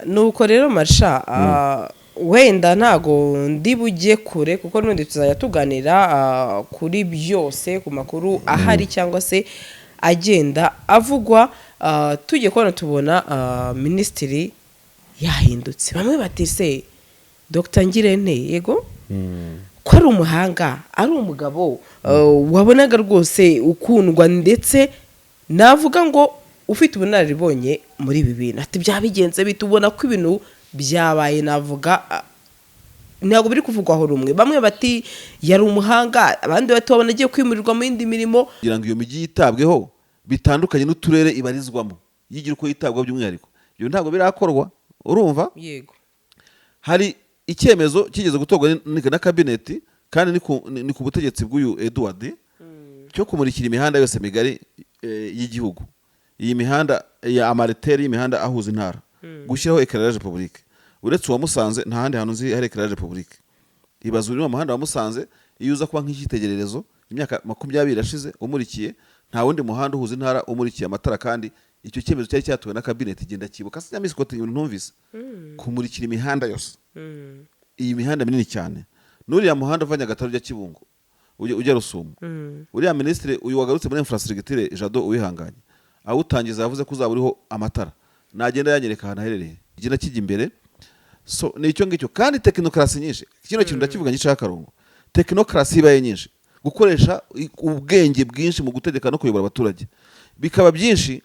Nuko rero marsha, wenda ntago ndi bujye kure, kuko n'ubundi tuzajya tuganira kuri byose, ku makuru ahari cyangwa se agenda avugwa. Tugiye kubona tubona minisitiri yahindutse. Bamwe bati: "Se Dr Ngirente, yego ko ari umuhanga, ari umugabo wabonaga rwose ukundwa, ndetse navuga ngo ufite ubunararibonye muri ibi bintu," ati: "Byabigenze bite?" Ubona ko ibintu byabaye, navuga, ntabwo biri kuvugwaho rumwe. Bamwe bati: "Yari umuhanga," abandi bati: "Wabona agiye kwimurirwa mu yindi mirimo." Kugira ngo iyo mijyi yitabweho bitandukanye n'uturere ibarizwamo, yigira uko yitabwaho by'umwihariko, ibyo ntabwo birakorwa, urumva? Yego. Hari icyemezo kigeze gutorwa na kabineti, kandi ni ku butegetsi bw'uyu Edward, cyo kumurikira imihanda yose migari y'igihugu, iyi mihanda ya ama artères, y'imihanda ahuza intara, gushyiraho éclairage public. Uretse uwa Musanze, nta handi hantu nzi hari éclairage public. Ibaze uri mu muhanda wa Musanze, iyo uza kuba nk'icyitegererezo, imyaka 20 irashize umurikiye, nta wundi muhanda uhuza intara umurikiye amatara. Kandi icyo cyemezo cyari cyatowe na kabineti, igenda cyibuka sinyamisi ko ibintu ntumvise, kumurikira imihanda yose, iyi mihanda minini cyane, n'uriya muhanda uva Nyagatare ujya Kibungo, ujya Rusumo. Uriya minisitiri uyu wagarutse muri infrastructure, Jado Uwihanganye, awutangiza yavuze ko uzaba uriho amatara. Nagenda yanyereka ahantu aherereye, igenda kijya imbere. So ni icyo ngicyo. Kandi technocracy nyinshi, kino kintu ndakivuga ngicaho akarongo, technocracy ibaye nyinshi, gukoresha ubwenge bwinshi mu gutegeka no kuyobora abaturage bikaba byinshi,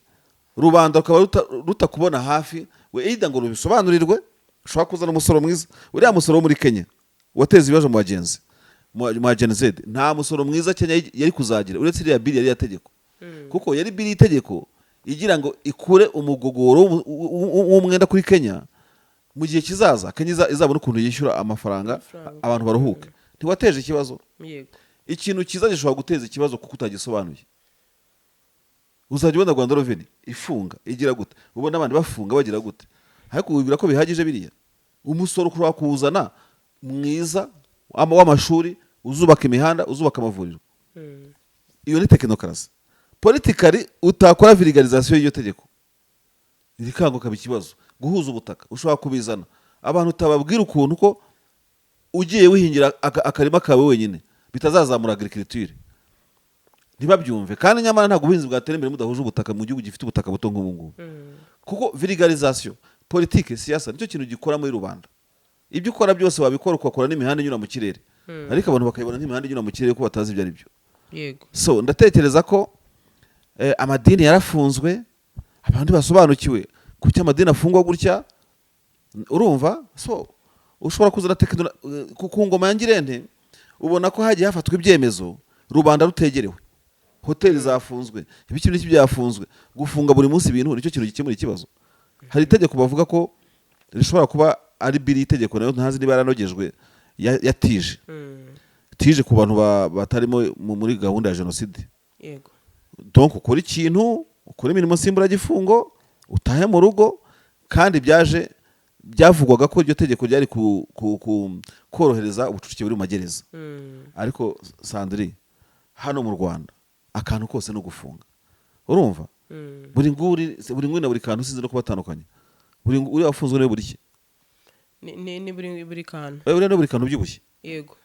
rubanda rukaba rutakubona hafi we, either ngo rubisobanurirwe. Ushobora kuzana umusoro mwiza, uriya musoro wo muri Kenya wateza ibibazo mu bagenzi, mu ba Gen Z. Nta musoro mwiza Kenya yari kuzagira uretse iriya bill yari yategeko, kuko yari bill y'itegeko igira ngo ikure umugogoro w'umwenda kuri Kenya. Mu gihe kizaza Kenya izabona ukuntu yishyura amafaranga, Amafaranga. abantu baruhuke. Ntiwateje ikibazo? Yego. Ikintu cyiza gishobora guteza ikibazo kuko utagisobanuye. Uzajya ubona Rwanda Revenue ifunga, igira gute, ubona abandi bafunga bagira gute, ariko wibwira ko bihagije? Biriya umusoro ushobora kuwuzana mwiza w'amashuri, uzubaka imihanda, uzubaka amavuriro. Iyo ni technocracy politically. Utakora vulgarisation y'iryo tegeko, rikanga ukaba ikibazo. Guhuza ubutaka, ushobora kubizana, abantu utababwira ukuntu ko ugiye wihingira akarima kawe wenyine bitazazamura agriculture, ntibabyumve. Kandi nyamara ntabwo ubuhinzi bwatera imbere mudahuje ubutaka mu gihugu gifite ubutaka buto nk'ubu ngubu, kuko vulgarisation politique, siyasa, nicyo kintu gikora muri rubanda. Ibyo ukora byose wabikora, ugakora n'imihanda inyura mu kirere, ariko abantu bakayibona nk'imihanda inyura mu kirere ko batazi ibyo ari byo. So ndatekereza ko amadini yarafunzwe, abantu basobanukiwe kuki amadini afungwa gutya, urumva? So ushobora kuzana ku ngoma ya Ngirente, ubona ko hagiye hafatwa ibyemezo rubanda rutegerewe. Hoteli zafunzwe, ibiki n'iki byafunzwe. Gufunga buri munsi ibintu nicyo kintu gikemura ikibazo? Hari itegeko bavuga ko rishobora kuba ari bill y'itegeko, nayo ntazi niba yaranogejwe, ya TIG, TIG ku bantu batarimo muri gahunda ya jenoside. Donc ukora ikintu, ukora imirimo nsimburagifungo, utahe mu rugo. Kandi byaje byavugwaga ko iryo tegeko ryari korohereza ubucucike buri mu magereza. Ariko Sandri, hano mu Rwanda akantu kose no gufunga, urumva? Buri nguri, buri nguni na buri kantu, sinzi no kubatandukanya. Buri uriya wafunzwe niwe buri ki? Ni buri kantu. Uriya niwe buri kantu ubyibushye. Yego.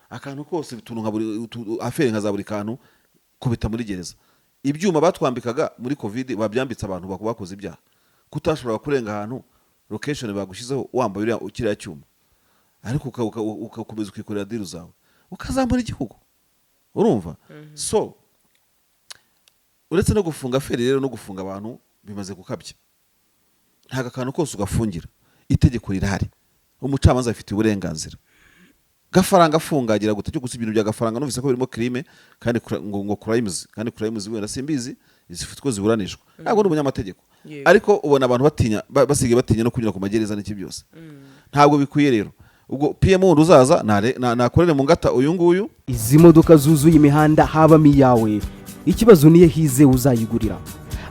Akantu kose, utuntu nka buri affaire nka za buri kantu, kubita muri gereza. Ibyuma batwambikaga muri COVID, babyambitse abantu bakoze ibyaha, kutashobora kurenga ahantu location bagushyizeho wambaye uriya kiriya cyuma, ariko ugakomeza ukikorera deal zawe, ukazamura igihugu, urumva? So uretse no gufunga affaire rero, no gufunga abantu bimaze gukabya. Ntabwo akantu kose ugafungira. Itegeko rirahari, umucamanza abifitiye uburenganzira. Gafaranga afunga agira gute? Cyo gusa ibintu bya Gafaranga numvise ko birimo crime, kandi ngo crimes, kandi crimes wenda simbizi zifite uko ziburanishwa, ntabwo ndi umunyamategeko. Ariko ubona abantu batinya, basigaye batinya no kunyura ku magereza n'iki byose. Ntabwo bikwiye rero. Ubwo PM wundi uzaza nakorere mu ngata uyu nguyu. Izi modoka zuzuye imihanda habamo iyawe? Ikibazo niyo hize uzayigurira.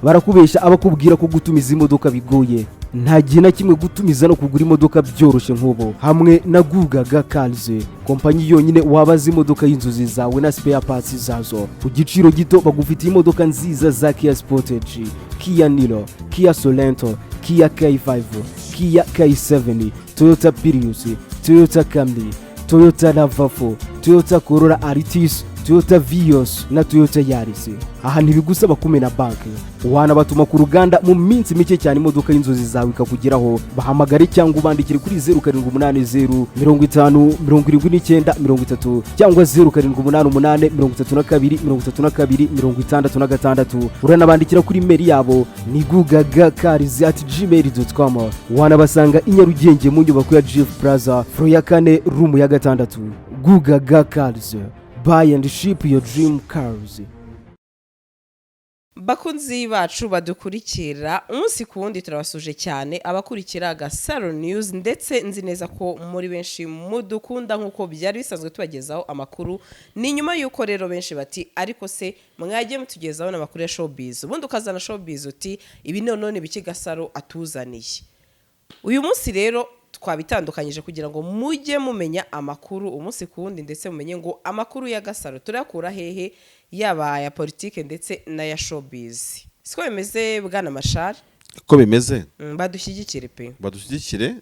Barakubeshya abakubwira ko gutumiza imodoka bigoye. Nta gihe na kimwe gutumiza no kugura imodoka byoroshye nk'ubu hamwe na Gugaga Cars, kompanyi yonyine wabaza imodoka y'inzozi zawe na spare parts zazo ku giciro gito. Bagufitiye imodoka nziza za Kia Sportage, Kia Niro, Kia Sorento, Kia K5, Kia K7, Toyota Prius, Toyota Camry, Toyota RAV4, Toyota Corolla Altis, Toyota Vios na Toyota Yaris. Aha ntibigusaba kumena banki, wanabatuma ku ruganda mu minsi mike cyane imodoka y'inzozi zawe ikakugeraho. Bahamagare cyangwa ubandikire kuri 0780507930 cyangwa 0788323266. Uranabandikira kuri email yabo ni gugagacars@gmail.com. Wanabasanga i Nyarugenge mu nyubako ya GF Plaza, floor ya kane, room ya gatandatu. Gugaga Cars, buy and ship your dream cars. Bakunzi bacu badukurikira umunsi ku wundi, turabasuje cyane, abakurikira Gasaro News, ndetse nzi neza ko muri benshi mudukunda nk'uko byari bisanzwe tubagezaho amakuru. Ni nyuma y'uko rero benshi bati: "Ariko se mwagiye mutugezaho n'amakuru ya showbiz?" Ubundi ukazana showbiz, uti: "Ibi noneho ni ibiki Gasaro atuzaniye?" Uyu munsi rero twabitandukanyije kugira ngo mujye mumenya amakuru umunsi ku wundi, ndetse mumenye ngo amakuru ya Gasaro turayakura hehe, yaba aya politike ndetse n'aya showbiz. Siko bimeze, bwana Mashari? Uko bimeze. Badushyigikire pe. Badushyigikire.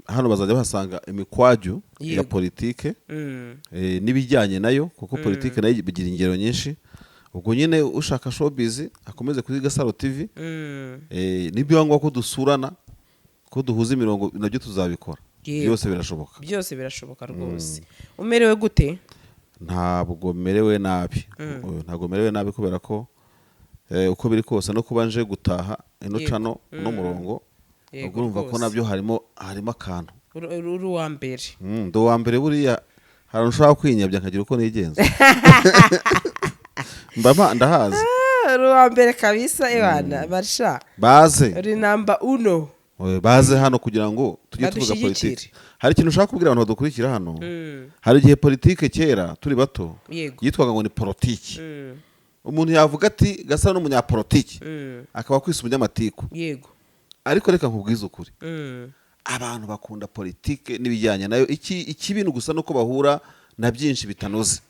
Hano bazajya bahasanga imikwaju ya politike n'ibijyanye nayo, kuko politike nayo bigira ingero nyinshi. Ubwo nyine ushaka showbiz akomeze kuri Gasaro TV. Nibiba ngombwa ko dusurana, ko duhuza imirongo, nabyo tuzabikora. Byose birashoboka. Byose birashoboka rwose. Umerewe gute? Ntabwo merewe nabi. Ntabwo merewe nabi kubera ko uko biri kose no kuba nje gutaha ino cano, uno murongo, ubwo urumva ko nabyo harimo akantu. Uri uwa mbere. Ndi uwa mbere. Buriya hari ushobora kwinyabya nkagira uko nigenza, mba ndahazi. Ah, uri uwa mbere kabisa, ebana barsha. Baze. Uri number uno. Baze hano kugira ngo tujye tuvuga Badushyigikire. politiki. Hari ikintu ushaka kubwira abantu badukurikira hano. Hari igihe politike kera turi bato yitwaga ngo ni politiki. Umuntu yavuga ati: "Gasa n'umunyapolitiki," akaba akwise umunyamatiku. Ariko reka nkubwize ukuri, abantu bakunda politike n'ibijyanye nayo. Iki ikibi ni gusa nuko bahura na byinshi bitanoze,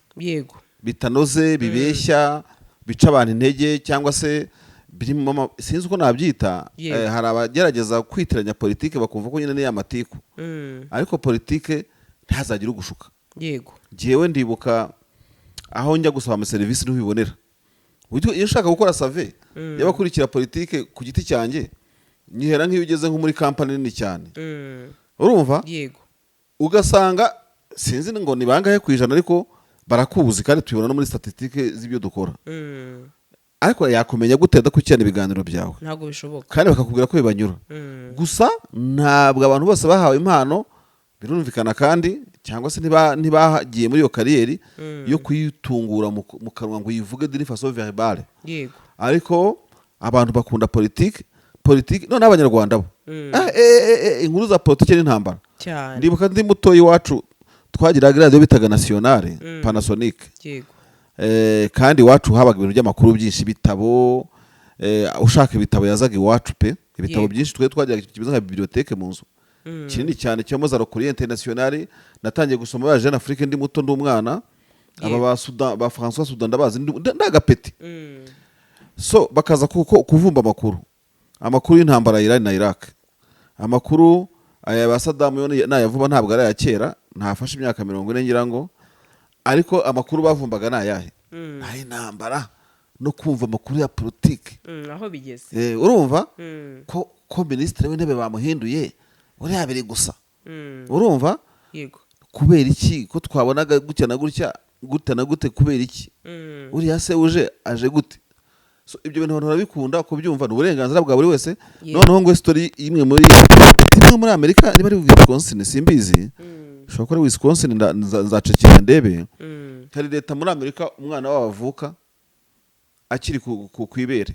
bitanoze, bibeshya, bica abantu intege, cyangwa se birimo sinzi uko nabyita. Hari abagerageza kwitiranya politike bakumva ko nyine ni amatiku, ariko politike ntihazagire ugushuka. Njyewe ndibuka aho njya gusaba amaserivisi ntubibonera. Iyo ushaka gukora survey y'abakurikira politike ku giti cyanjye, nyihera nk'iyo ugeze nko muri kampani nini cyane, urumva, ugasanga sinzi ngo ni bangahe ku ijana, ariko barakuzi kandi tubibona no muri statistique z'ibyo dukora. Ariko yakumenya gute adakurikirana ibiganiro byawe? Ntabwo bishoboka. Kandi bakakubwira ko bibanyura. Gusa ntabwo abantu bose bahawe impano, birumvikana, kandi cyangwa se ntibagiye muri iyo carrière yo kuyitungura mu kanwa ngo uyivuge d'une façon verbale. Ariko abantu bakunda politike. Politike none abanyarwanda bo, inkuru za politike n'intambara. Ndibuka ndi muto iwacu twagiraga radiyo bitaga Nationale Panasonic. Kandi iwacu habaga ibintu by'amakuru byinshi, ibitabo. Ushaka ibitabo yazaga iwacu pe, ibitabo byinshi. Twe twagiraga ikintu kimeze nka bibliothèque mu nzu, kinini cyane, kibamo za Courrier International. Natangiye gusoma ba Jeune Afrique ndi muto, ndi umwana. Aba ba Soudan, ba François Soudan ndabazi, ndagapeti. So bakaza kuko kuvumba amakuru y'intambara ya Iran na Iraq, amakuru aya ba Saddam yo ni aya vuba, ntabwo ari aya kera, ntafashe imyaka 40 ngira ngo. Ariko amakuru bavumbaga ni ayahe? Ay'intambara no kumva amakuru ya politiki. Aho bigeze. Urumva ko minisitiri w'intebe bamuhinduye, uriya biri gusa. Urumva, kubera iki ko twabonaga gutya na gutya, gute na gute, kubera iki? Uriya se uje aje gute? So, ibyo bintu abantu barabikunda kubyumva, ni uburenganzira bwa buri wese. Noneho ngo story imwe muri Amerika, niba ari Wisconsin simbizi, ushobora kuba ari Wisconsin, nzacekera ndebe. Hari leta muri Amerika umwana wabo avuka akiri ku ibere,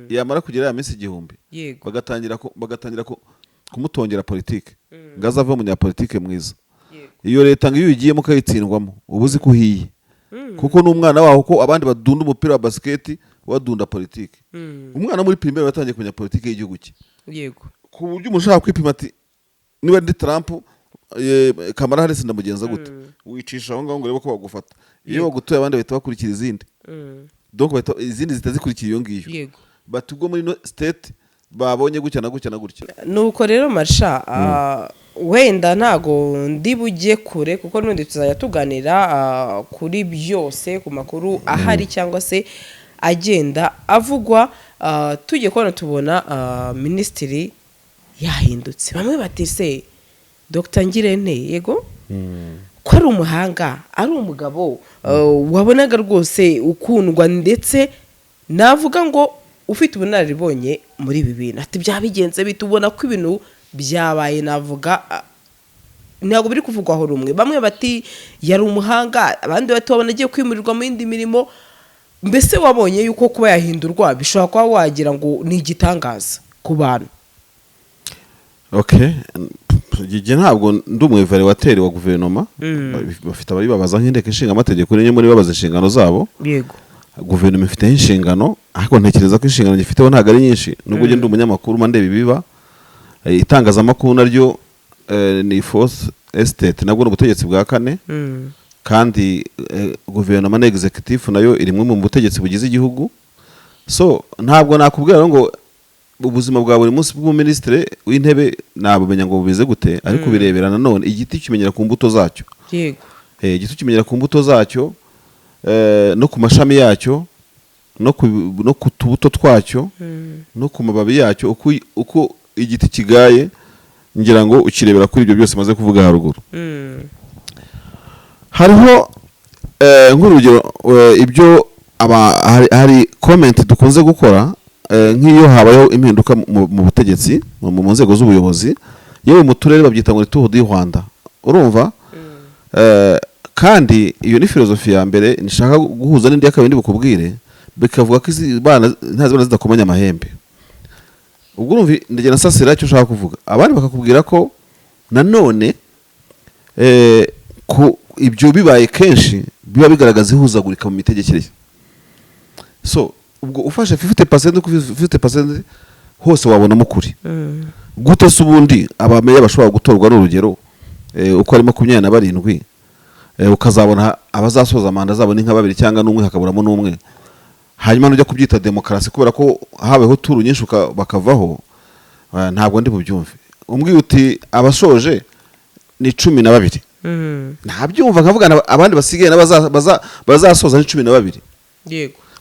yamara kugera ya minsi 1000, bagatangira kumutongera politike ngo azave umunyapolitike mwiza. Iyo leta ngo iyo uyigiyemo ukayitsindwamo uba uzi ko uhiye, kuko n'umwana waho, ko abandi badunda umupira wa basiketi, wadunda politike. Umwana muri primaire watangiye kumenya politike y'igihugu cye. Ku buryo umuntu ushaka kwipima ati: "Niba ndi Trump, Kamala Harris ndamugenza gute?" Wicisha aho ngaho ngo urebe ko bagufata. Iyo bagutoye, abandi bahita bakurikira izindi. Donc bahita izindi zihita zikurikira iyo ngiyo. Bati: "Ubwo muri ino state babonye gutya na gutya na gutya." Nuko rero marsha, wenda ntago ndi bujye kure, kuko n'ubundi tuzajya tuganira kuri byose, ku makuru ahari cyangwa se agenda avugwa. Tujye kubona tubona minisitiri yahindutse. Bamwe bati: "Se Dr Ngirente, yego ko ari umuhanga, ari umugabo wabonaga rwose ukundwa, ndetse navuga ngo ufite ubunararibonye muri ibi bintu," ati: "Byabigenze bite?" Ubona ko ibintu byabaye, navuga, ntabwo biri kuvugwaho rumwe. Bamwe bati: "Yari umuhanga," abandi bati: "Wabona agiye kwimurirwa mu yindi mirimo." Mbese wabonye yuko kuba yahindurwa bishobora kuba wagira ngo ni igitangaza ku bantu. Okay, njye ntabwo ndi umu évaluateur wa guverinoma. Bafite ababibabaza nk'inteko ishinga amategeko, niyo muri babaza inshingano zabo. Guverinoma ifiteho inshingano, ariko ntekereza ko inshingano gifiteho ntabwo ari nyinshi, nubwo njye ndi umunyamakuru mba ndeba ibiba. Itangazamakuru naryo ni fourth estate, nabwo ni ubutegetsi bwa kane. Kandi guverinoma na executive nayo iri imwe mu butegetsi bugize igihugu. So ntabwo nakubwira rero ngo ubuzima bwa buri munsi bw'umuminisitiri w'intebe nabumenya ngo bumeze gute, ariko birebera nanone igiti kimenyera ku mbuto zacyo. Igiti kimenyera ku mbuto zacyo, no ku mashami yacyo, no ku tubuto twacyo, no ku mababi yacyo. Uko igiti kigaye, ngira ngo ukirebera kuri ibyo byose maze kuvuga haruguru. Hariho nk'urugero, ibyo hari comment dukunze gukora, nk'iyo habayeho impinduka mu butegetsi, mu nzego z'ubuyobozi, yewe mu turere babyita ngo ni Tour du Rwanda, urumva? Kandi iyo ni philosophie ya mbere nshaka guhuza n'indi ya kabiri bukubwire, bikavuga ko izi bana nta zibana zidakomanya amahembe. Ubwo urumva ndagenda nsasira icyo ushaka kuvuga. Abandi bakakubwira ko nanone ko ibyo bibaye kenshi biba bigaragaza ihuzagurika mu mitegekere. So ubwo ufashe 50%, 50% hose wabonamo ukuri. Gute se ubundi abameya bashobora gutorwa n'urugero, uko ari 27, ukazabona abazasoza manda zabo ni nka babiri cyangwa n'umwe, hakaburamo n'umwe, hanyuma nujya kubyita demokarasi kubera ko habayeho tour nyinshi bakavaho? Ntabwo ndi bubyumve. Umbwiye uti abasoje ni 12, ntabyumva, nkavuga abandi basigaye bazasoza ni 12.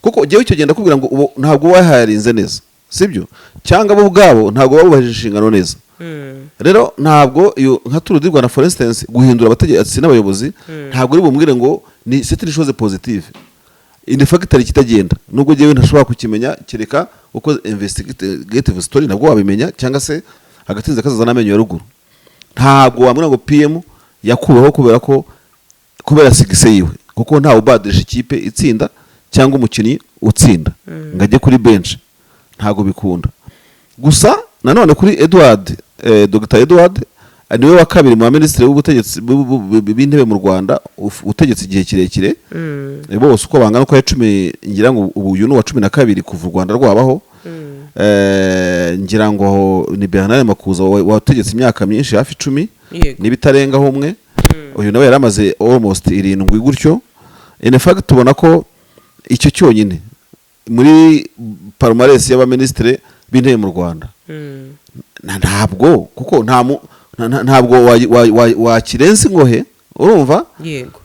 Kuko jyewe icyo gihe ndakubwira ngo ubu ntabwo wahayarinze neza, sibyo? Cyangwa bo ubwabo ntabwo bubahirije inshingano neza. Rero ntabwo iyo nka Tour du Rwanda, for instance, guhindura abategetsi n'abayobozi, ntabwo uri bumwire ngo ni c'est une chose positive. In fact hari ikitagenda, nubwo jyewe ntashobora kukimenya, kereka uko investigative story nabwo wabimenya, cyangwa se agatinze kazaza n'amenyo ya ruguru. Ntabwo wambwira ngo PM yakuweho kubera ko kubera succès yiwe, kuko ntawe ubadirisha ikipe itsinda cyangwa umukinnyi utsinda ngo ajye kuri bench, ntabwo bikunda. Gusa nanone kuri Edward, Dr Edward, niwe wa kabiri mu baminisitiri w'ubutegetsi b'intebe mu Rwanda utegetse igihe kirekire. Bose uko bangana, uko ari 10, ngira ngo ubu uyu ni uwa 12 kuva u Rwanda rwabaho. Ngira ngo ni Bernard Makuza wategetse imyaka myinshi, hafi 10, niba itarengaho umwe. Uyu nawe yari amaze almost 7 gutyo. In fact tubona ko icyo cyonyine muri palmarès y'abaminisitiri b'intebe mu Rwanda, ntabwo kuko ntabwo wakirenza ingohe, urumva?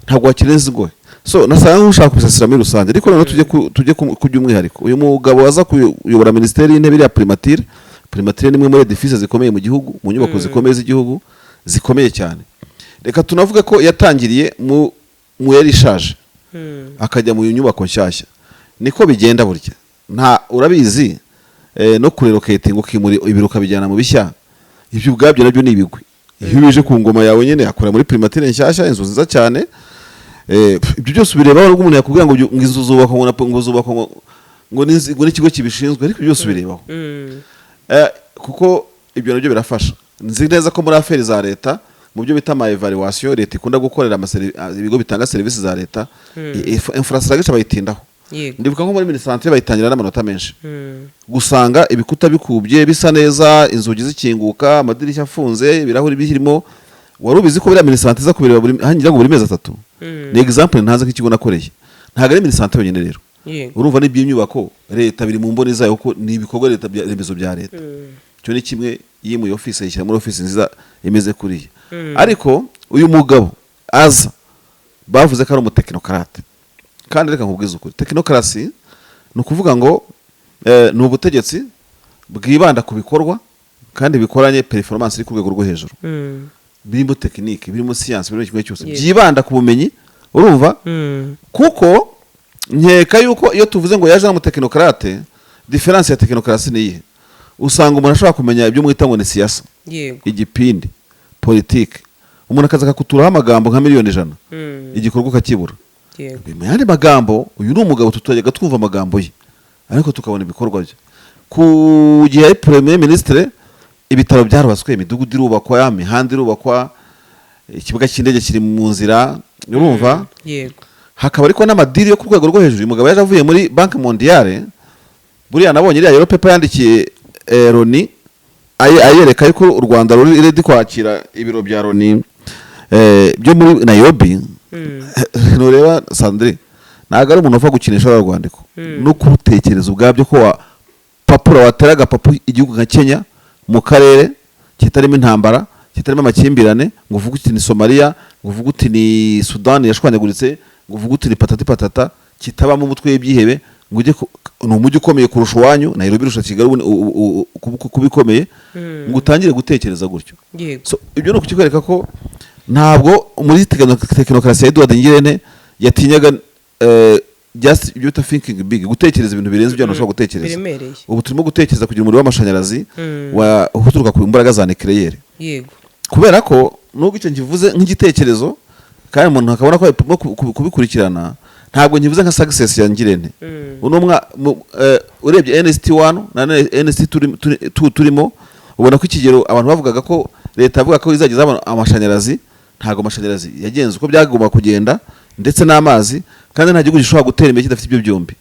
Ntabwo wakirenza ingohe. So nasanga nk'ushaka kubisasira muri rusange, ariko noneho tujye ku by'umwihariko. Uyu mugabo waza kuyobora minisiteri y'intebe iriya primature. Primature ni imwe muri édifice zikomeye mu gihugu, mu nyubako zikomeye z'igihugu, zikomeye cyane. Reka tunavuge ko yatangiriye mu yari ishaje, akajya mu nyubako nshyashya. Niko bigenda burya, nta urabizi, no kurelocatinga, ukimura ibiro ukabijyana mu bishya, ibyo ubwabyo nabyo ni ibigwi. Iyo bije ku ngoma yawe nyine, akora muri primature nshyashya, inzu nziza cyane. Ibyo byose ubirebaho, nubwo umuntu yakubwira ngo inzu zubakwa ngo zubakwa ngo n'ikigo kibishinzwe, ariko ibyo byose ubirebaho. Kuko ibyo nabyo birafasha. Nzi neza ko muri affaires za leta, mu byo bita ama évaluation leta ikunda gukorera ibigo bitanga serivisi za leta, infrastructure bayitindaho. Ndibuka nko muri MINISANTE bayitangira n'amanota menshi, gusanga ibikuta bikubye bisa neza, inzugi zikinguka, amadirishya afunze, ibirahuri birimo. Wari ubizi ko biriya MINISANTE iza kubireba buri, ngira ngo buri mezi 3? Ni example ntanze nk'ikigo nakoreye, ntabwo ari MINISANTE yonyine rero. Urumva n'iby'inyubako leta biri mu mboni zayo, kuko ni ibikorwa leta remezo bya leta. Icyo ni kimwe. Yimuye office, ayishyira muri office nziza imeze kuriya. Ariko uyu mugabo aza bavuze ko ari umutechnocrate, kandi reka nkubwize ukuri, technocracy ni ukuvuga ngo ni ubutegetsi bwibanda ku bikorwa kandi bikoranye performance iri ku rwego rwo hejuru, birimo technique, birimo siyansi, birimo kimwe cyose, byibanda ku bumenyi, urumva? Kuko nkeka yuko iyo tuvuze ngo yaje n'umutechnocrate, différence ya technocracy ni iyihe? Usanga umuntu ashobora kumenya ibyo mwita ngo ni siyasa, igipindi, politike, umuntu akaza akakuturaho amagambo nka 100,000,000, igikorwa ukakibura. Mu yandi magambo, uyu ni umugabo tutajyaga twumva amagambo ye, ariko tukabona ibikorwa bye. Ku gihe yari premier ministre, ibitaro byarubatswe, imidugudu irubakwa, imihanda irubakwa, ikibuga cy'indege kiri mu nzira, urumva? Hakaba ariko n'amadeal yo ku rwego rwo hejuru. Uyu mugabo yaje avuye muri Banque mondiale. Buriya nabonye iriya yellow paper yandikiye Loni, ayereka yuko u Rwanda ruri ready kwakira ibiro bya Loni byo muri Nairobi. Nureba Sandrine, ntabwo ari umuntu upfa gukinisha ruriya rwandiko no kurutekereza ubwabyo, ko wa papura watera agapapu igihugu nka Kenya mu karere kitarimo intambara, kitarimo amakimbirane, ngo uvuge uti ni Somaliya, ngo uvuge uti ni Sudani yashwanyaguritse, ngo uvuge uti ni patati patata, kitabamo umutwe w'ibyihebe, ngo ujye ni umujyi ukomeye kurusha uwanyu, Nairobi irusha Kigali kuba ikomeye, ngo utangire gutekereza gutyo. So, ibyo ni ukikwereka ko ntabwo muri technocracy ya Edouard Ngirente yatinyaga just ibyo bita thinking big, gutekereza ibintu birenze ibyo abantu bashobora gutekereza. Biremereye. Ubu turimo gutekereza kugira umuriro w'amashanyarazi wa uturuka ku mbaraga za nucléaire, kubera ko nubwo icyo nkivuze nk'igitekerezo kandi umuntu akabona ko arimo kubikurikirana, ntabwo nkivuze nka success ya Ngirente. Uno urebye NST 1 na NST 2 turimo, ubona ko ikigero abantu bavugaga ko leta yavuga ko izageza abantu amashanyarazi, ntabwo amashanyarazi yagenze uko byagomba kugenda, ndetse n'amazi. Kandi nta gihugu gishobora gutera imbere kidafite ibyo byombi.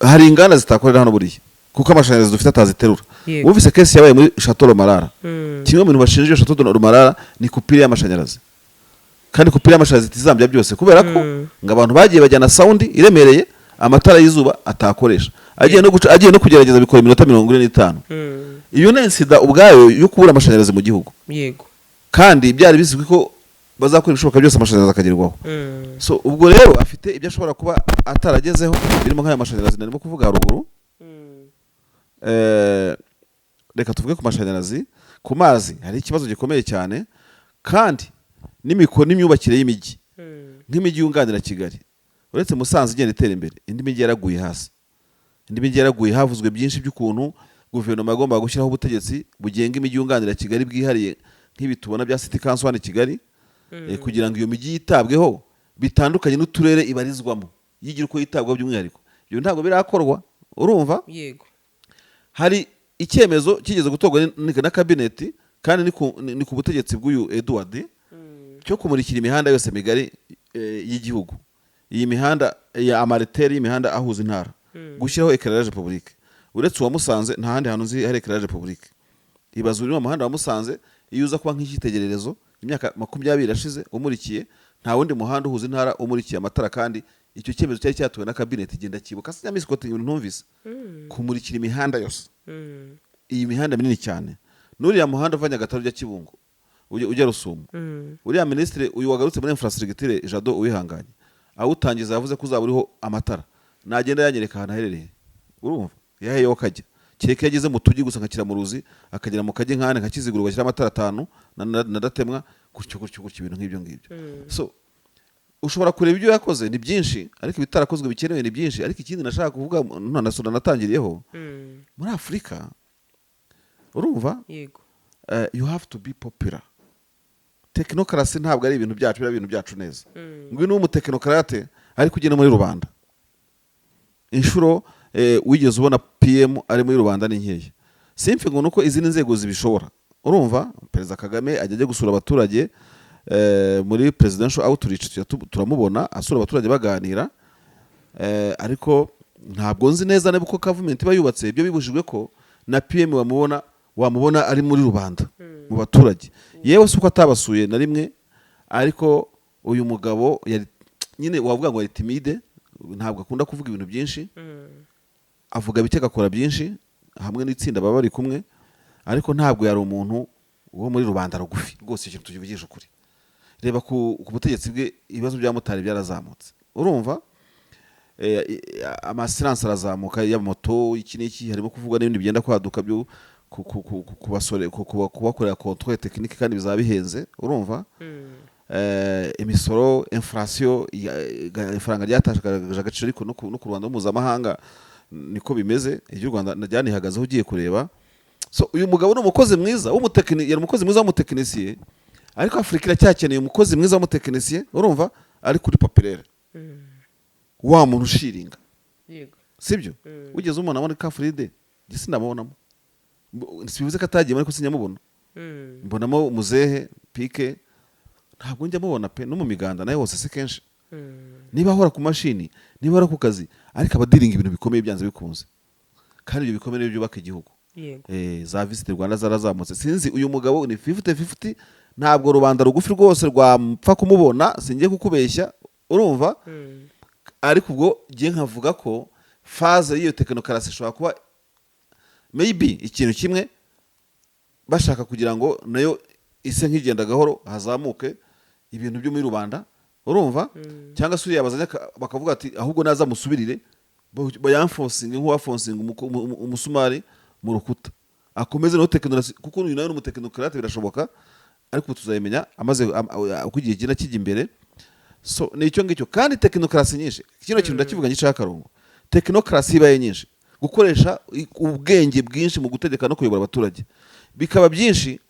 Hari inganda zitakorera hano buriya kuko amashanyarazi dufite ataziterura. Wumvise case yabaye muri Chateau Marara? Kimwe mu bintu bashinja iyo Chateau Marara ni coupure y'amashanyarazi, kandi coupure y'amashanyarazi itizambya byose, kubera ko ngo abantu bagiye bajyana sound iremereye, amatara y'izuba atakoresha, agiye no kugerageza bikora iminota 45. Iyo ni incident ubwayo yo kubura amashanyarazi mu gihugu, kandi byari bizwi ko bazakora ibishoboka byose amashanyarazi akagerwaho. So ubwo rero afite ibyo ashobora kuba ataragezeho, birimo nk'aya mashanyarazi narimo kuvuga haruguru. Reka tuvuge ku mashanyarazi. Ku mazi hari ikibazo gikomeye cyane, kandi n'imyubakire y'imijyi, nk'imijyi yunganira Kigali, uretse Musanze igenda itera imbere, indi mijyi yaraguye hasi, indi mijyi yaraguye. Havuzwe byinshi by'ukuntu guverinoma yagombaga gushyiraho ubutegetsi bugenga imijyi yunganira Kigali bwihariye, nk'ibi tubona bya City Council hano i Kigali, kugira ngo iyo mijyi yitabweho bitandukanye n'uturere ibarizwamo, yigira uko yitabwaho by'umwihariko. Ibyo ntabwo birakorwa, urumva? Hari icyemezo kigeze gutorwa na kabineti, kandi ni ku butegetsi bw'uyu Edouard, cyo kumurikira imihanda yose migari y'igihugu, iyi mihanda ya amartères y'imihanda ahuza intara, gushyiraho éclairage public. Uretse uwa Musanze, nta handi hantu nzi hari éclairage public. Ibaze uri mu muhanda wa Musanze, iyo uza kuba nk'icyitegererezo, imyaka 20 irashize umurikiye, nta wundi muhanda uhuza intara umurikiye amatara. Kandi icyo cyemezo cyari cyatowe na kabineti, igenda kibuka sinyamisi ibintu ntumvise, kumurikira imihanda yose, iyi mihanda minini cyane, n'uriya muhanda uva Nyagatare ujya Kibungo, ujya Rusumo. Uriya minisitiri uyu wagarutse muri infrastructure, Jado Uwihanganye, awutangiza yavuze ko uzaba uriho amatara. Nagenda yanyereka ahantu aherereye, urumva yaheyeho akajya, kereka iyo ageze mu tujyi gusa nka Kiramuruzi, akagera mu kajyi nkane nka Kiziguro, gashyira amatara atanu na Datemwa, gutyo gutyo gutyo, ibintu nk'ibyo ngibyo. So ushobora kureba ibyo yakoze ni byinshi, ariko ibitarakozwe bikenewe ni byinshi. Ariko ikindi nashaka kuvuga nonasura natangiriyeho, muri Afurika, urumva, you have to be popular. Technocracy ntabwo ari ibintu byacu, biriya ibintu byacu neza. Ngwino umutechnocrate ariko ugenda muri rubanda. Inshuro wigeze ubona PM ari muri rubanda ni nkeya. Simfe ngo nuko izindi nzego zibishobora. Urumva, Perezida Kagame ajya gusura abaturage muri presidential outreach, turamubona asura abaturage baganira. Ariko ntabwo nzi neza niba uko government iba yubatse ibyo bibujijwe ko na PM wamubona ari muri rubanda, mu baturage. Yewe, si uko atabasuye na rimwe, ariko uyu mugabo yari nyine wavuga ngo yari timide, ntabwo akunda kuvuga ibintu byinshi, avuga bike agakora byinshi hamwe n'itsinda baba bari kumwe, ariko ntabwo yari umuntu wo muri rubanda rugufi rwose. Ikintu tukivugisha ukuri, reba ku butegetsi bwe, ibibazo by'abamotari byarazamutse, urumva? Ama assurance arazamuka ya moto, iki n'iki, harimo kuvugwa n'ibindi byenda kwaduka byo kubakorera contrôle technique, kandi bizaba bihenze, urumva? Imisoro, inflation, ifaranga ryatakaje agaciro, ariko no ku Rwanda mpuzamahanga niko bimeze, iry'u Rwanda ryanihagazeho ugiye kureba. So uyu mugabo ni umukozi mwiza yari umukozi mwiza w'umutekinisiye, ariko Afurika iracyakeneye umukozi mwiza w'umutekinisiye, urumva, ari kuri populaire, wa muntu ushiringa. Sibyo? Wigeze umubona muri Car Free Day? Njye sinamubonamo. Sibivuze ko atagiye, ariko sinyamubona. Mbonamo muzehe pike, ntabwo njya mubona pe. No mu miganda nawe hose si kenshi. Niba ahora ku mashini, niba ahora ku kazi, ariko aba adealinga ibintu bikomeye byanze bikunze, kandi ibyo bikomeye nibyo byubaka igihugu. Za Visit Rwanda zarazamutse. Sinzi, uyu mugabo ni 50-50, ntabwo rubanda rugufi rwose rwapfa kumubona, singiye kukubeshya, urumva? Ariko ubwo ngiye nkavuga ko phase y'iyo technocracy ishobora kuba maybe ikintu kimwe bashaka kugira ngo nayo ise nk'igenda gahoro, hazamuke ibintu byo muri rubanda, urumva? Cyangwa se uriya bazanye bakavuga ati ahubwo naza musubirire, bayamforcinge nk'uwaforcinga umusumari mu rukuta, akomeze nawe technocracy, kuko uyu nawe ni umutechnocrate, birashoboka. Ariko ubu tuzabimenya amaze uko igihe kigenda kijya imbere. So ni icyo ngicyo. Kandi technocracy nyinshi, kino kintu ndakivuga ngicaho akarongo, technocracy ibaye nyinshi, gukoresha ubwenge bwinshi mu gutegeka no kuyobora abaturage bikaba byinshi,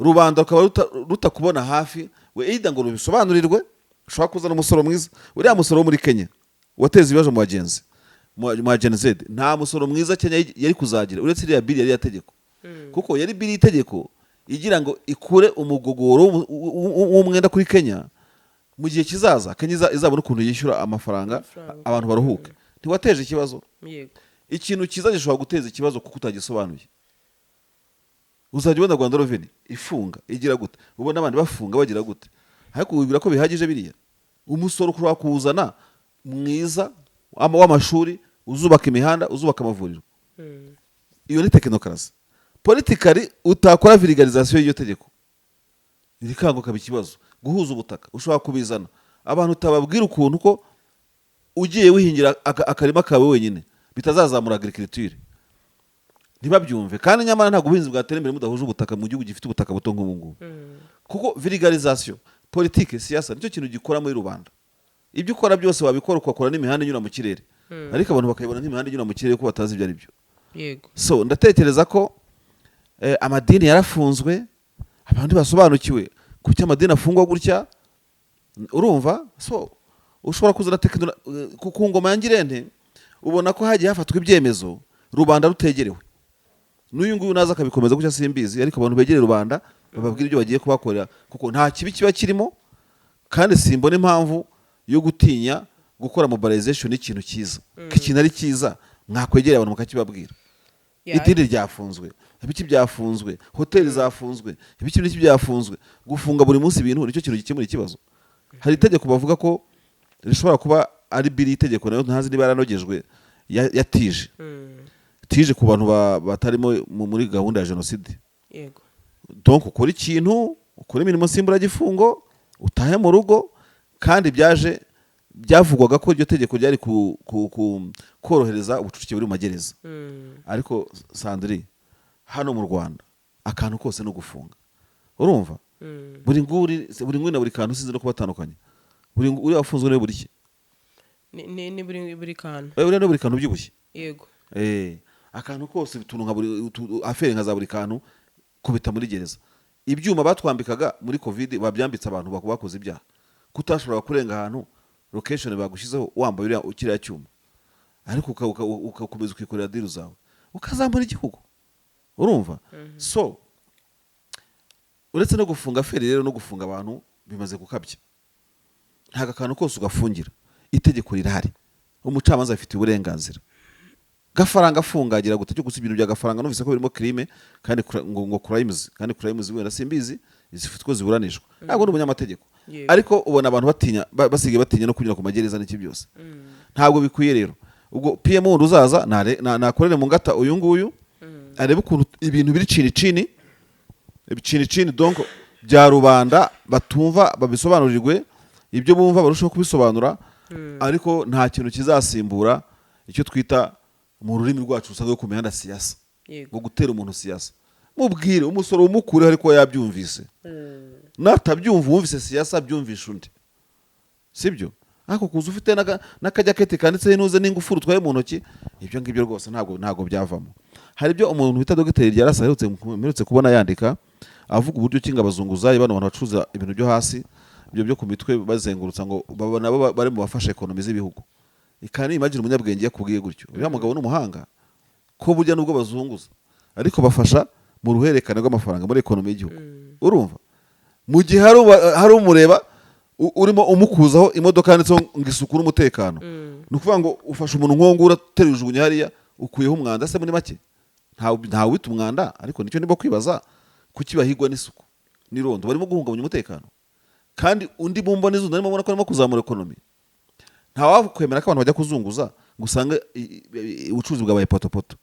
rubanda rukaba rutakubona hafi we, either ngo rubisobanurirwe. Ushobora kuzana umusoro mwiza, uriya musoro wo muri Kenya wateza ibibazo mu bagenzi, mu ba Gen Z. Nta musoro mwiza Kenya yari kuzagira uretse iriya bill yari yategeko, kuko yari bill y'itegeko igira ngo ikure umugogoro w'umwenda kuri Kenya. Mu gihe kizaza Kenya izabona ukuntu yishyura amafaranga, Amafaranga. abantu baruhuke. Ntiwateje ikibazo? Yego. Ikintu cyiza gishobora guteza ikibazo kuko utagisobanuye. Uzajya ubona Rwanda Revenue ifunga, igira gute, ubona abandi bafunga, bagira gute, ariko wibwira ko bihagije biriya? Umusoro ushobora kuwuzana mwiza w'amashuri, uzubaka imihanda, uzubaka amavuriro. Iyo ni technocracy politically. Utakora vulgarisation y'iryo tegeko, rikanga, ukaba ikibazo. Guhuza ubutaka, ushobora kubizana, abantu utababwira ukuntu ko ugiye wihingira akarima kawe wenyine bitazazamura agriculture, ntibabyumve. Kandi nyamara ntabwo ubuhinzi bwatera imbere mudahuje ubutaka mu gihugu gifite ubutaka buto nk'ubu ngubu, kuko vulgarisation politique, siyasa, nicyo kintu gikora muri rubanda. Ibyo ukora byose wabikora, ugakora n'imihanda inyura mu kirere, ariko abantu bakayibona nk'imihanda inyura mu kirere ko batazi ibyo ari byo. So ndatekereza ko amadini yarafunzwe, abantu basobanukiwe kuki amadini afungwa gutya, urumva? So ushobora kuzana ku ngoma ya Ngirente, ubona ko hagiye hafatwa ibyemezo rubanda rutegerewe. N'uyu nguyu naza akabikomeza gutya, simbizi, ariko abantu begereye rubanda bababwira ibyo bagiye kubakorera, kuko nta kibi kiba kirimo. Kandi simbona impamvu yo gutinya gukora mobilization y'ikintu cyiza, ko ikintu ari cyiza mwakwegereye abantu mukakibabwira. Idini ryafunzwe, ibiki byafunzwe, hoteli zafunzwe, ibiki n'iki byafunzwe. Gufunga buri munsi ibintu nicyo kintu gikemura ikibazo? Hari itegeko bavuga ko rishobora kuba ari bill y'itegeko, nayo ntazi niba yaranogejwe, ya TIG. TIG ku bantu batarimo muri gahunda ya jenoside. Donc ukora ikintu, ukora imirimo nsimburagifungo, utahe mu rugo. Kandi byaje byavugwaga ko iryo tegeko ryari korohereza ubucucike buri mu magereza. Ariko Sandri, hano mu Rwanda akantu kose no gufunga, urumva? Buri nguri, buri nguni na buri kantu, sinzi no kubatandukanya. Buri uriya wafunzwe niwe buri ki? Ni buri kantu. Uriya ni buri kantu ubyibushye. Akantu kose, utuntu nka buri affaire nka za buri kantu, kubita muri gereza. Ibyuma batwambikaga muri COVID babyambitse abantu bakoze ibyaha, kutashobora kurenga ahantu location bagushyizeho wambaye uriya kiriya cyuma, ariko ugakomeza ukikorera deal zawe, ukazamura igihugu, urumva? So uretse no gufunga affaire rero, no gufunga abantu bimaze gukabya. Ntabwo akantu kose ugafungira, itegeko rirahari. Umucamanza afite uburenganzira. Gafaranga afungagira gute cyo gusa ibintu bya Gafaranga? Numvise ko birimo crime kandi ngo crimes, kandi crimes wenda simbizi zifite uko ziburanishwa, ntabwo ndi umunyamategeko. Ariko ubona abantu batinya, basigaye batinya no kunyura ku magereza n'iki byose. Ntabwo bikwiye rero. Ubwo PM wundi uzaza nakorere mu ngata uyu nguyu, arebe ukuntu ibintu biri chini chini, chini chini, donc bya rubanda batumva babisobanurirwe, ibyo bumva barushaho kubisobanura. Ariko nta kintu kizasimbura icyo twita mu rurimi rwacu rusanzwe ku mihanda siyasa, ngo gutera umuntu siyasa. Mubwire umusoro umukureho, ariko yabyumvise. Natabyumva, wumvise siyasa byumvisha undi, sibyo? Ariko kuza ufite n'akajaketi kanditseho intuze n'ingufuri utwaye mu ntoki, ibyo ngibyo rwose ntabwo byavamo. Hari ibyo umuntu bita Dogiteri Ryarasa mperutse kubona yandika, avuga uburyo ki ngo abazunguzayi, bano bantu bacuruza ibintu byo hasi, ibyo byo ku mitwe bazengurutsa, ngo baba nabo bari mu bafasha economy z'ibihugu. Kandi imagine umunyabwenge yakubwiye gutyo, uriya mugabo ni umuhanga, ko burya nubwo bazunguza ariko bafasha mu ruhererekane rw'amafaranga muri economy y'igihugu. Urumva, mu gihe hari umureba urimo umukuzaho imodoka yanditseho ngo isuku n'umutekano, ni ukuvuga ngo ufashe umuntu nk'uwo nguwo, urateruye, ujugunya hariya, ukuyeho umwanda se? Muri make ntawe wita umwanda, ariko nicyo ndimo kwibaza: kuki bahigwa n'isuku n'irondo? Barimo guhungabanya umutekano, kandi undi mu mboni z'undi arimo abona ko arimo kuzamura economy. Ntawakwemera ko abantu bajya kuzunguza ngo usange ubucuruzi bwabaye potopoto.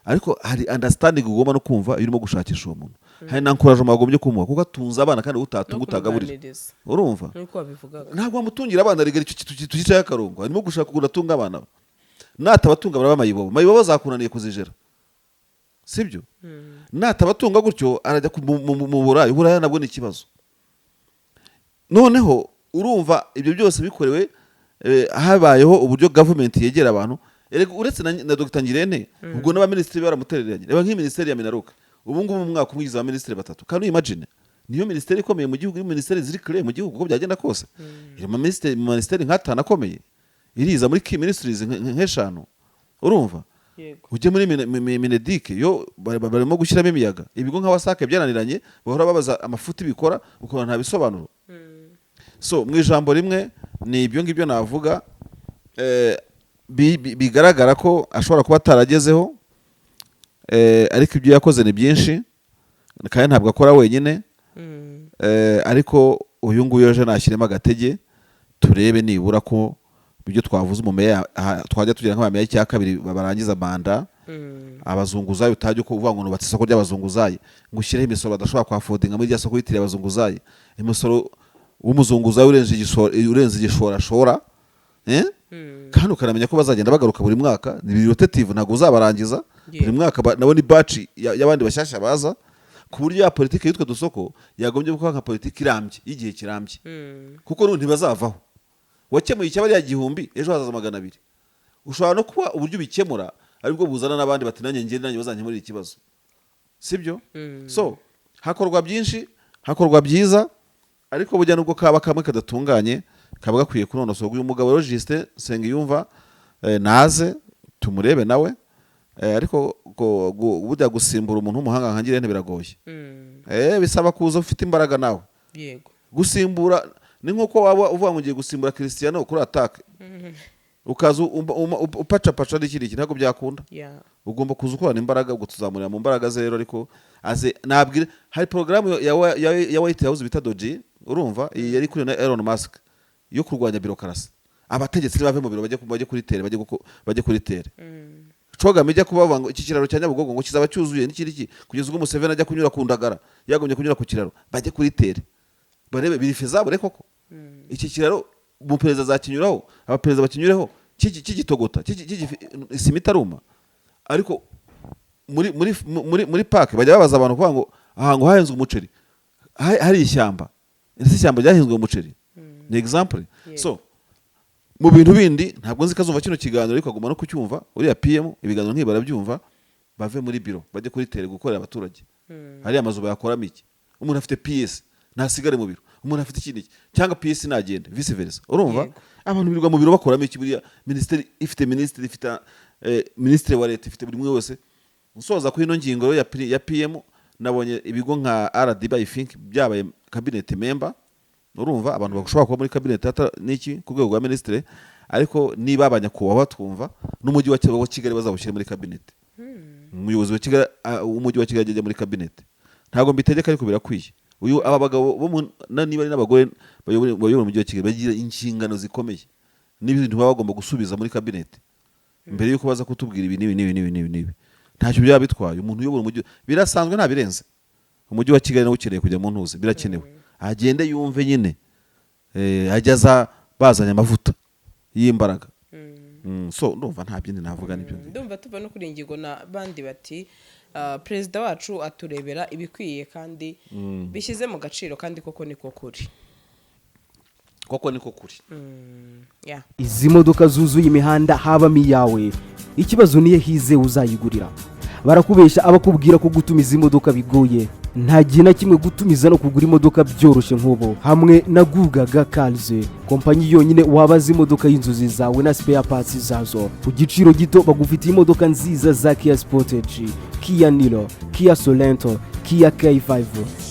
Ariko hari understanding ugomba no kumva iyo urimo gushakisha uwo muntu, hari na encouragement wagombye kumuha, kuko atunze abana, kandi utatunga No utagaburira. kumuganiriza. Urumva? Nk'uko wabivugaga. Ntabwo wamutungira abana rigari. Icyo tugicaye akarongo, arimo gushaka ukuntu atunga abana be. Natabatunga baraba mayibobo, mayibobo zakunaniye kuzijera, sibyo? Natabatunga gutyo arajya mu Burayi. Uburaya nabwo ni ikibazo. Noneho urumva ibyo byose bikorewe, habayeho uburyo government yegera abantu. Erega uretse na Dr Ngirente, ubwo n'abaminisitiri baramutereranye. Reba nk'iyi minisiteri ya MINALOC, ubu ngubu mu mwaka umwe igize abaminisitiri batatu. Kandi imagine, niyo minisiteri ikomeye mu gihugu, iri mu minisiteri ziri clé mu gihugu, uko byagenda kose iri mu minisiteri nk'atanu akomeye, iriza muri key ministries nk'eshanu. Urumva? Yego. Ujye muri MINEDUC, yo barimo gushyiramo imiyaga. Ibigo nka WASAC byananiranye, bahora babaza amafuti bikora, ukabona nta bisobanuro. So mu ijambo rimwe ni ibyo ngibyo navuga. Bigaragara ko ashobora kuba ataragezeho, ariko ibyo yakoze ni byinshi, kandi ntabwo akora wenyine. Ariko uyu nguyu ejo nashyiremo agatege, turebe nibura ko ibyo twavuze, umumeya twajya tugira nk'abameya icya kabiri barangiza manda. Abazunguzayi utajya uko uvuga ngo nubatse isoko ry'abazunguzayi, ngo ushyireho imisoro badashobora kwaffordinga muri rya soko yitiriye abazunguzayi. Imisoro w'umuzunguzayi urenze igishoro, urenze igishorashora, eh? Kandi ukanamenya ko bazagenda bagaruka buri mwaka, ni rotative, ntabwo uzabarangiza buri mwaka. Nabo ni batch y'abandi bashyashya baza, ku buryo ya politiki y'utwo dusoko yagombye kuba nka politiki irambye, y'igihe kirambye, kuko n'ubu ntibazavaho. Wakemuye icyaba ari 1000, ejo hazaza 200. Ushobora no kuba uburyo ubikemura aribwo buzana n'abandi bati nanjye ngende, nanjye bazankemurira ikibazo, sibyo? So hakorwa byinshi, hakorwa byiza, ariko burya nubwo kaba kamwe kadatunganye, kaba gakwiye kunonosorwa. Uyu mugabo rero Justin Nsengiyumva, naze tumurebe nawe. Ariko burya gusimbura umuntu w'umuhanga nka Ngirente biragoye. Bisaba kuza ufite imbaraga nawe. Gusimbura ni nk'uko waba uvuga ngo ugiye gusimbura Cristiano kuri attaque, ukaza upacapaca n'ikindi kintu, ntabwo byakunda. Ugomba kuza ukorana imbaraga. Ubwo tuzamurira mu mbaraga ze rero, ariko aze nabwire hari porogaramu ya White House bita DOGE. Urumva, iyi yari kuri na Elon Musk yo kurwanya bureaucracy. Abategetsi bave mu biro, bajye kuri terrain, bajye kuri terrain. CHOGM ijya kubavuga ngo iki kiraro cya Nyabugogo ngo kizaba cyuzuye n'iki n'iki, kugeza ubwo Museveni ajya kunyura ku ndagara, yagombye kunyura ku kiraro. Bajye kuri terrain barebe biri faisable koko. Iki kiraro umuperezida azakinyuraho, abaperezida bakinyureho kigitogota, isima itaruma. Ariko muri park bajya babaza abantu kuvuga ngo aha ngo hahinzwe umuceri, hari ishyamba. Ese ishyamba ryahinzwe umuceri? Ni example. So mu bintu bindi, ntabwo nzi ko azumva kino kiganiro, ariko agomba no kucyumva uriya PM. Ibiganiro nk'ibi barabyumva. Bave muri biro, bajye kuri terrain gukorera abaturage. Hariya amazu bayakoramo iki? Umuntu afite PS ntasigare mu biro, umuntu afite ikindi iki, cyangwa PS nagende, vice versa. Urumva? Yego. Abantu birirwa mu biro bakoramo iki? Buriya minisiteri ifite minisitiri, ifite minisitiri wa leta, ifite buri umwe wese. Nsoza kuri ino ngingo rero ya PM, nabonye ibigo nka RDB, I think byabaye cabinet member. Urumva, abantu bashobora kuba muri cabinet n'iki ku rwego rwa minisitiri. Ariko niba abanyakubahwa batwumva, n'umujyi wa Kigali bazawushyire muri cabinet. Umuyobozi wa Kigali, w'umujyi wa Kigali ajya muri cabinet. Ntabwo mbitegeka, ariko birakwiye. Uyu aba bagabo bo niba ari n'abagore bayobora umujyi wa Kigali bagira inshingano zikomeye n'ibintu baba bagomba gusubiza muri cabinet mbere yuko baza kutubwira ibi n'ibi n'ibi n'ibi n'ibi n'ibi. Ntacyo byaba bitwaye umuntu uyobora umujyi, birasanzwe, nta birenze. Umujyi wa Kigali nawe ukeneye kujya mu ntuzi, birakenewe, agende yumve nyine, ajya aza bazanye amavuta y'imbaraga. So ndumva nta bindi navuga, nibyo ngibyo. Ndumva tuva no kuri iyi ngingo n'abandi bati perezida wacu aturebera ibikwiye kandi bishyize mu gaciro, kandi koko niko kuri. Koko niko kuri. Yeah. Izi modoka zuzuye imihanda habamo iyawe? Ikibazo niyo hize uzayigurira. Barakubeshya abakubwira ko gutumiza imodoka bigoye. Nta gihe na kimwe gutumiza no kugura imodoka byoroshye nk'ubu hamwe na Gugaga Cars, kompanyi yonyine wabaza imodoka y'inzozi zawe na spare parts zazo ku giciro gito. Bagufitiye imodoka nziza za Kia Sportage, Kia Niro, Kia Sorento, Kia K5,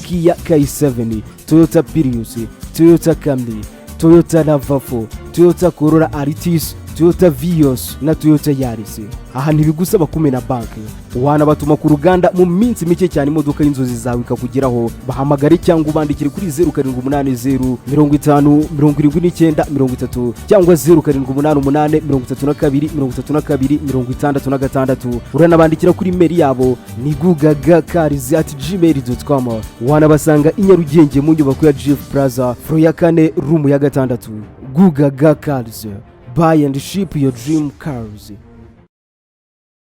Kia K7, Toyota Prius, Toyota Camry, Toyota RAV4, Toyota Corolla Altis, Toyota Vios na Toyota Yaris. Aha ntibigusaba kumena banki, wanabatuma ku ruganda mu minsi mike cyane imodoka y'inzozi zawe ikakugeraho. Bahamagare cyangwa ubandikire kuri 0780507930 cyangwa 0788323266. Uranabandikira kuri email yabo ni gugagacars@gmail.com. Wanabasanga i Nyarugenge mu nyubako ya GF Plaza, floor ya kane, room ya gatandatu. Gugaga Cars, buy and ship your dream cars.